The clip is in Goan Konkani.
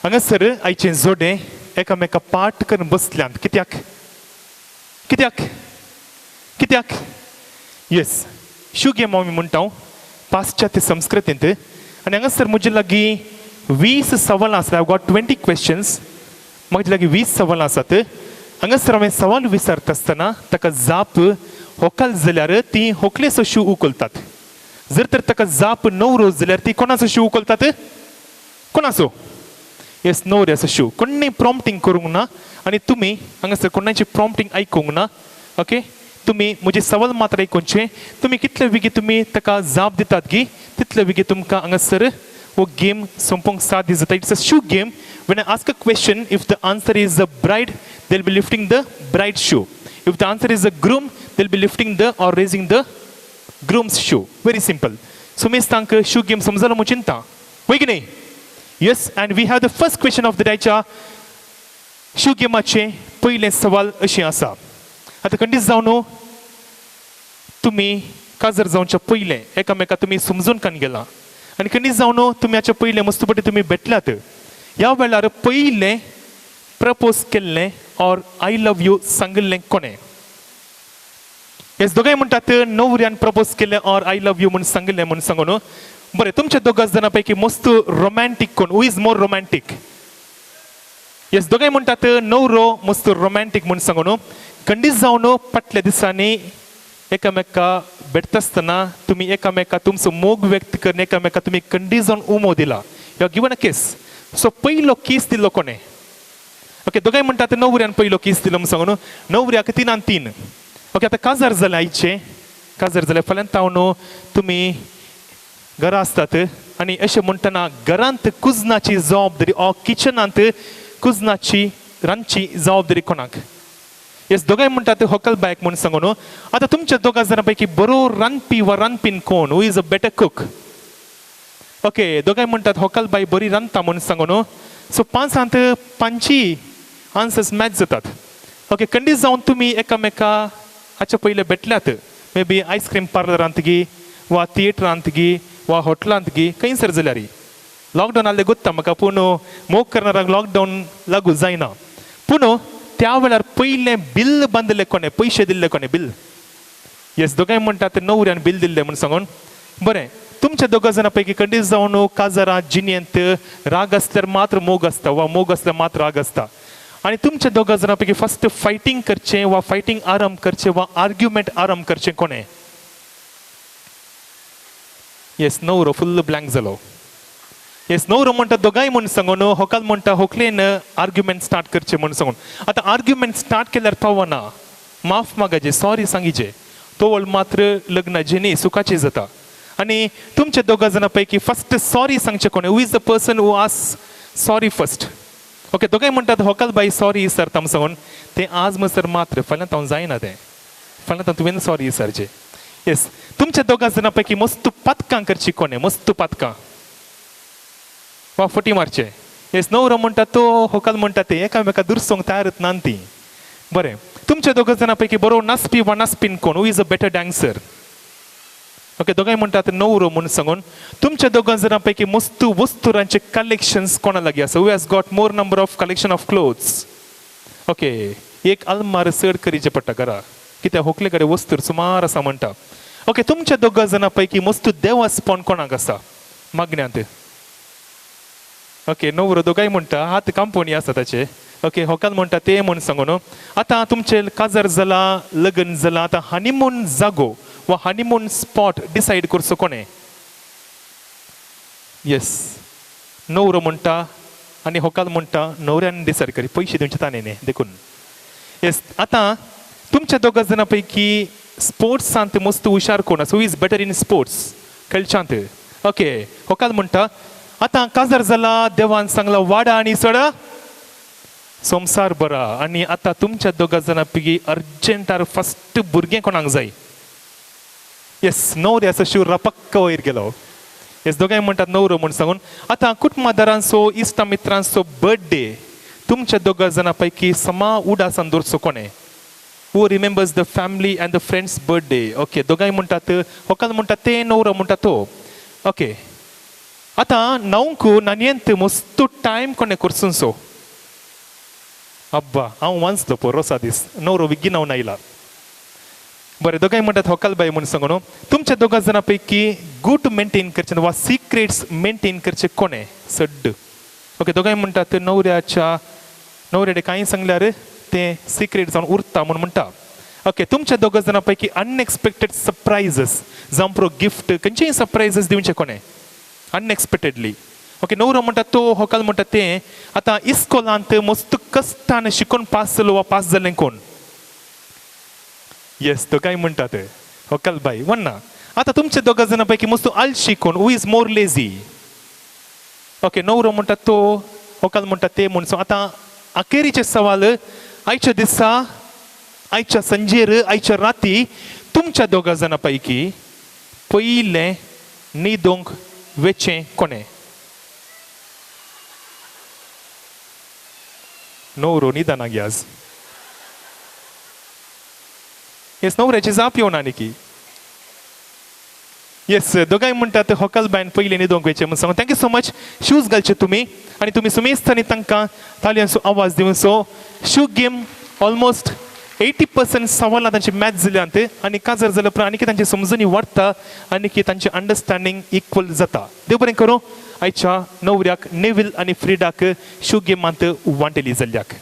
हांगासर आयचें जोडें एकामेका पाट करून बसल्यांत. कित्याक? कित्याक? कित्याक? येस, शू गेम आमी म्हणटा पाश्चात्य संस्कृतींत. आनी हांगासर म्हजे लागीं 20 सवालां आसात. I got 20 questions. म्हजे लागीं 20 सवालां आसात. हांगासर हांवें सवाल विचारता आसतना ताका जाप होकल जाल्यार ती होकलेचो शू उखलतात. जर तर ताका जाप न्हवरो जाल्यार ती कोणाचो शू उखलतात? कोणाचो? येस, न्हवऱ्याचो शू. कोणूय प्रॉम्प्टींग करूंक ना आनी तुमी हांगासर कोणाची प्रॉम्प्टींग आयकूंक ना. ओके, तुमी म्हजें सवाल मात्र आयकुचें. तुमी कितले वेगीं तुमी ताका जाप दितात गी, तितले वेगीं तुमकां हांगासर हो गेम सोंपोवंक साध्य जाता. It's a shoe game. When I ask a question, if the answer is a bride, they'll be lifting the bride shoe. If the answer is a groom, they'll be lifting the or raising the groom's shoe. Very simple. सुमेस्तांक shoe game समजलो म्हूण चिंता वय की न्ही? Yes, and we have the first question of the dayच्या शू गेमाचें पयलें सवाल अशें आसा. आतां खंडीत जावन तुमी काजर जावच्या पयलें एकामेका तुमी समजून कान गेला आनी खंडीत जावन तुमी हाच्या पयलें मस्तपटी तुमी भेटल्यात. ह्या वेळार पयलें प्रपोज केल्लें ऑर I love you सांगिल्लें कोणें? येस, दोगांय म्हणटात न्हवऱ्यान प्रपोज केलें ऑर I love you म्हूण सांगिल्लें म्हूण सांगून. बरें, तुमच्या दोगां जाणां पैकी मस्त रोमॅन्टीक कोण? Who is more romantic? Yes, दोगांय म्हणटात न्हवरो मस्त रोमॅन्टीक म्हूण सांगून. खंडीत जावन फाटल्या दिसांनी एकामेका भेटता आसतना तुमी एकामेका तुमचो मोग व्यक्त करून एकामेका तुमी खंडीत जावन उमो दिला. You given a kiss. So पयलो कीस दिलो कोणें? ओके, दोगांय म्हणटात न्हवऱ्यान पयलो कीस दिलो म्हूण सांगून. न्हवऱ्याक 3-3. ओके, आतां काजार जालें आयचें, काजार जालें, फाल्यां तावन तुमी घरा आसतात आनी अशें म्हणटना घरांत कुजनाची जबाबदारी ओ किचनांत कुजनाची रांदची जबाबदारी कोणाक? येस, दोगांय म्हणटात होकल बायक म्हूण सांगून. आतां तुमच्या दोगां जाणां पैकी बरो रांदपी वा रांदपीन कोण? Who is a better cook? Okay, दोगांय म्हणटात होकल बाय बरी रांदता म्हूण सांगून. सो पांचांत पांची आन्सर्स मॅच जातात. ओके, खंडीत जावन तुमी एकामेका हाच्या पयले भेटल्यात, मे बी आयस्क्रीम पार्लरांत गी वा थिएटरांत गी वा हॉटेलांत गी खंयसर जाल्यार. लॉकडावन आहलें गोत्ता म्हाका, पूण मोग करणारांक लॉकडावन लागू जायना. पूण त्या वेळार पयलें बिल बांदलें कोणें? पयशे दिल्ले कोणें बिल? येस, दोगांय म्हणटात न्हवऱ्यान बील दिल्लें म्हूण सांगून. बरें, तुमच्या दोगां जाणां पैकी खंडीत जावन काजारां जिणेंत राग आसल्यार मात्र मोग आसता वा मोग आसल्यार मात्र राग आसता. आनी तुमच्या दोगां जाणां पैकी फस्ट फायटींग करचें वा फायटींग आरंभ करचें वा आर्ग्युमेंट आरंभ करचें कोणें? येस, न्हवरो फुल्ल ब्लँक जालो. येस, न्हवरो म्हणटा दोगांय म्हूण सांगून, होकाल म्हणटा होकलेन आर्ग्युमेंट स्टार्ट करचें म्हूण सांगून. आतां आर्ग्युमेंट स्टार्ट केल्यार पावना, माफ मागाचे, सॉरी सांगिचे, तोवळ मात्र लग्नाचें न्ही सुखाचें जाता. आनी तुमच्या दोगां जाणां पैकी फस्ट सॉरी सांगचें कोणें? Who is the person who ask sorry first? Okay, दोगांय म्हणटात होकल बाई सॉरी विचारता म्हूण सांगून. तें आज म्हणसर मात्र, फाल्यां तावन जायना तें. फाल्यां तावन तुवें सॉरी विचारचें. येस, तुमच्या दोगां जाणां पैकी मस्त पातकां करची कोणें? मस्त पातकां वा फटी मारचे? येस, न्हवरो म्हणटा तो, होकल म्हणटा ते, एकामेका दुरसोंक तयारच ना ती. बरें, तुमच्या दोगां जाणां पैकी बरो नाचपी वा नाचपीन कोण? Who is a better dancer? Okay, दोगांय म्हणटात न्हवरो म्हूण सांगून. तुमच्या दोगां जाणां पैकी मस्त वस्तुरांचे कलेक्शन्स कोणा लागीं आसा? Who has got more number of collection of clothes? Okay, एक आलमार चड करीचें पडटा घरा, कित्याक होकले कडेन वस्तूर सुमार आसा म्हणटा. ओके, तुमच्या दोगां जाणां पैकी मस्त देवासपण कोणाक आसा मागण्यांत? ओके, न्हवरो दोगांय म्हणटा, हात कांपोणी आसा ताचे. ओके, होकाल म्हणटा ते म्हूण सांगून. आतां तुमचें काजार जालां, लग्न जालां, आतां हनीमून जागो वा हनीमून स्पॉट डिसायड करचो कोणें? येस, न्हवरो म्हणटा आनी होकाल म्हणटा न्हवऱ्यान डिसायड करी, पयशे दिवचे ताणें न्ही देखून. येस, आतां तुमच्या दोगां जाणां पैकी स्पोर्ट्सांत मस्त हुशार कोण आसा? Who is better in sports खेळच्यांत? Okay, होकाल म्हणटा. आतां काजार जाला, देवान सांगला वाडा आनी चडा संवसार बरा. आनी आतां तुमच्या दोगां जाणां पैकी अर्जंटार फस्ट भुरगें कोणाक जाय? येस, न्हवऱ्याचो शू रपक्क वयर गेलो. येस, दोगांय म्हणटात न्हवरो म्हूण सांगून. आतां कुटुंबादारांचो, इश्टा मित्रांचो बर्थडे तुमच्या दोगां जाणां पैकी समा उडासान दवरचो कोणें? Who remembers the family and the friends birthday? Okay, दोगांय म्हणटात, होकाल म्हणटा ते, न्हवरो म्हणटा तो. ओके. आतां न्हावंक नानयेंत मस्तू टायम कोणें करसूनसो. अब्बा, हांव वांचलो पळय रोसा दीस, न्हवरो विग्गी न्हावन आयला. बरें, दोगांय म्हणटात होकाल बाय म्हूण सांगून. तुमच्या दोगां जाणां पैकी गूट मेंटेन करचें वा सिक्रेट्स मेंटेन करचें कोणें सड्ड? ओके, दोगांय म्हणटात न्हवऱ्याच्या न्हवऱ्याडे कांय सांगल्यार तें सिक्रेट जावन उरता म्हूण म्हणटा. ओके, तुमच्या दोगां जाणां पैकी अनएक्सपेक्टेड सरप्रायझस जावं पुरो गिफ्ट, खंयचेय सरप्रायझस दिवचें कोणें अनएक्सपेक्टेडली? ओके, न्हवरो म्हणटा तो, होकाल म्हणटा तें. आतां इस्कोलांत मस्त कश्टान शिकून पास जालो वा पास जालें कोण? येस, दोगांय म्हणटात होकाल बाय वन्ना. आतां तुमच्या दोगां जाणां पैकी मस्त आळशी कोण? Who is more lazy? Okay, न्हवरो म्हणटा तो, होकाल म्हणटा ते म्हूण. सो आतां अखेरीचें सवाल, आयच्या दिसा, आयच्या संजेर, आयच्या राती तुमच्या दोगां जाणां पैकी पयलें न्हिदोंक वेचें कोणें? न्हवरो न्हिदना गे आज. येस, न्हवऱ्याची जाप येवना आनी. येस, दोगांय म्हणटात होकल बायन पयलीं न्हिदोंक वयचें म्हूण सांगून. Thank you so much. Shoes घालचे तुमी आनी तुमी सुमेस्त आनी तांकां ताळयांचो आवाज दिवचो. शू गेम ऑलमोस्ट 80% सवालां तांची मॅच जाल्यांत आनी काजार जाल्या उपरांत आनीक तांची समजणी वाडटा आनी तांचें अंडरस्टँडींग इक्वल जाता. देव बरें करूं आयच्या न्हवऱ्याक नेवील आनी फ्रिडाक शू गेमांत वांटेली जाल्ल्याक.